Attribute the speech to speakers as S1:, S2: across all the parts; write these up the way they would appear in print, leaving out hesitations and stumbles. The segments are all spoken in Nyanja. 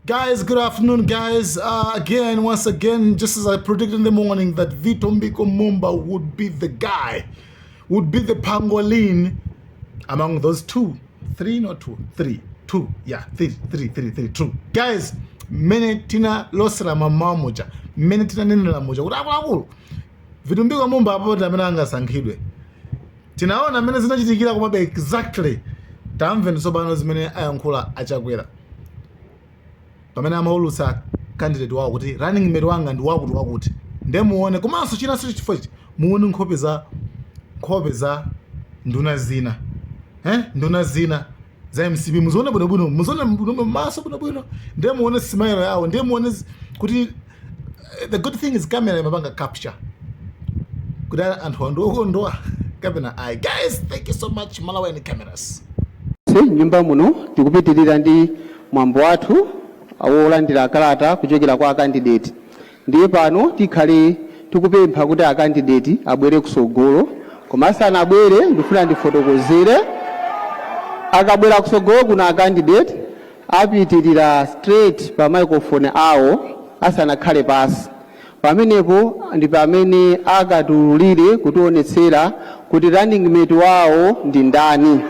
S1: Guys, good afternoon, guys. Again, once again, just as I predicted in the morning that Vitumbiko Mumba would be the guy, would be the pangolin among those two, three, not two, three, two, yeah, three, three, three, three, two. Guys, mmene tinalosera mamawa muja, mmene tinanenera muja kuti akuluakulu Vitumbiko Mumba apo ndi amene angasankhidwe. Tinaona mmene zinachitikira komabe exactly tamveni tsopano zimene ayankhula achakwera pamene amaulutsa candidate wawo kuti running mate wanga ndi wakuti wakuti nde muone komanso chinanso chifukwa ichi muone nkhope za nduna zina, nduna zina za MCP muzione bwinobwino, muzione bwino maso bwinobwino, nde muone smile yawo, nde muone kuti the good thing is camera imapanga capture kuti anthu ndi okondwa kapena ayi. Guys, thank you so much, Malawian Cameras.
S2: Nyumba muno tikupitirira ndi mwambo wathu wolandira kalata kuchokera kwa akandideti. Ndiye pano tikhale tikupempha kuti akandideti abwere kusogolo, koma asanabwere ndifuna ndifotokozere. Akabwera kusogolo kuno akandideti apitirira straight pa microphone awo asanakhale pasi. Pamenepo ndi pamene akatululire kutionetsera kuti running mate wawo ndi ndani.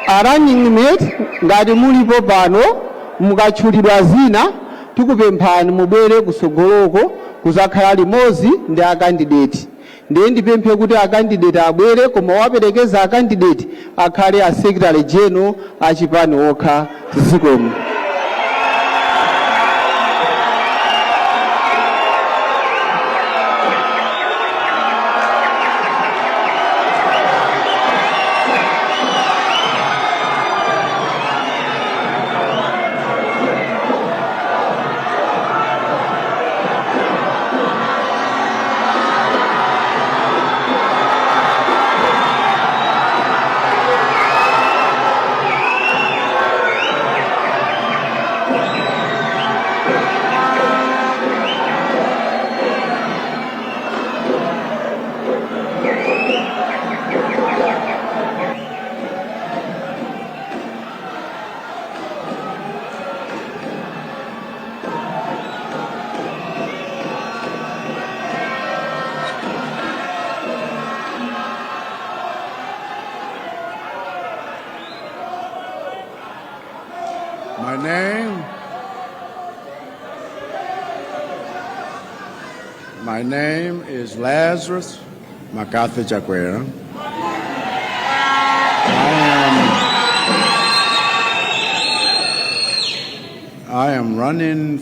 S2: A running mate, ngati mulipo pano, mukatchulidwa zina tikupemphani mubwere kusogoloko kuzakhala limodzi ndi akandideti. Ndiye ndipemphe kuti akandideti abwere, koma waperekeza akandideti akhale a secretary general a chipani okha. Zikomo.
S3: My name is Lazarus McCarthy Chakwera. I am running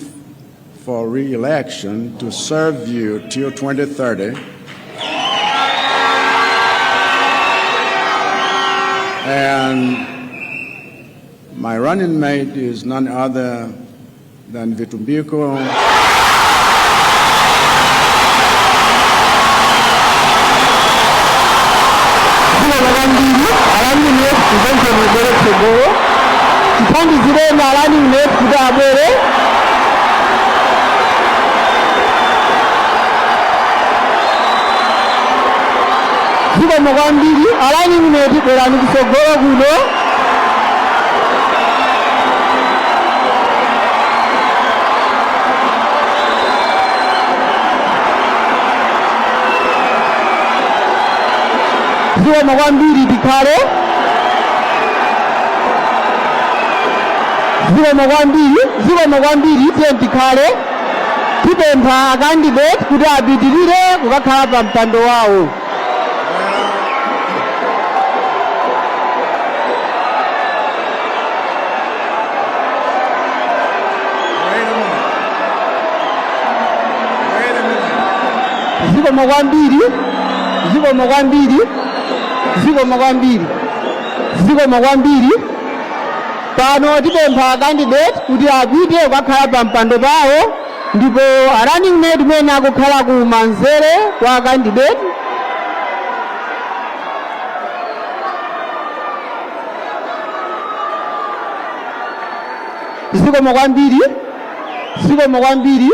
S3: for re-election to serve you till 2030. And my running mate is none other than Vitumbiko.
S2: Zikomo kwambiri. A running mate, tipemphe mubwere kutsogolo, tithandizireni a running mate kuti abwere. Zikomo kwambiri. A running mate, bwerani kutsogolo kuno. Zikomo kwambiri, tikhale. Zikomo kwambiri, zikomo kwambiri. Tiye tikhale. Tipempha akandidate kuti apitirire kukakhala pa mpando wawo.
S3: Wait a minute. Wait a minute.
S2: Zikomo kwambiri, zikomo kwambiri, zikomo kwambiri, zikomo kwambiri. Pano tipempha candidate kuti apite kukakhala pa mpando pawo, ndipo a running mate mene akukhala ku manzere kwa candidate. Zikomo kwambiri, zikomo kwambiri.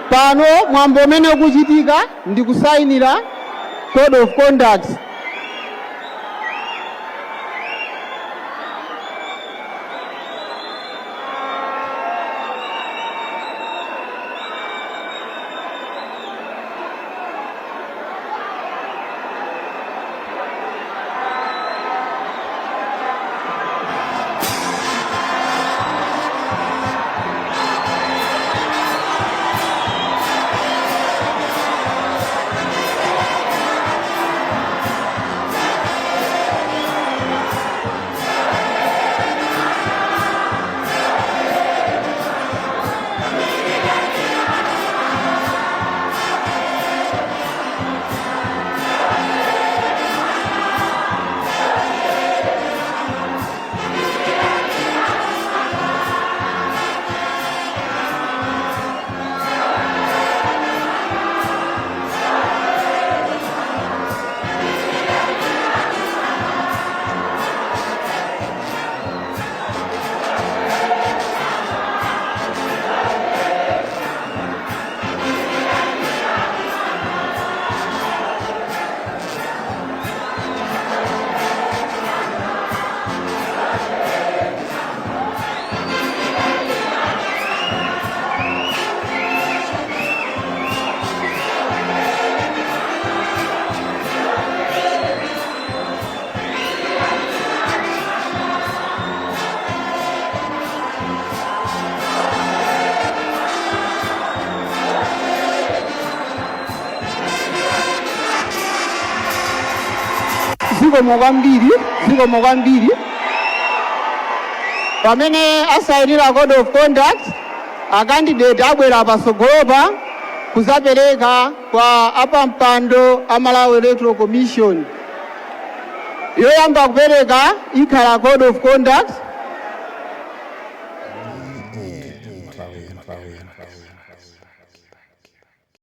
S2: Pano mwambo umene ukuchitika ndi kusayinira. Code of conduct. Zikomo kwambiri, zikomo kwambiri. Pamene asayinira code of conduct, a candidate abwera patsogolopa kuzapereka kwa apampando a Malawi Electoral Commission. Yoyamba kupereka ikhala code of conduct.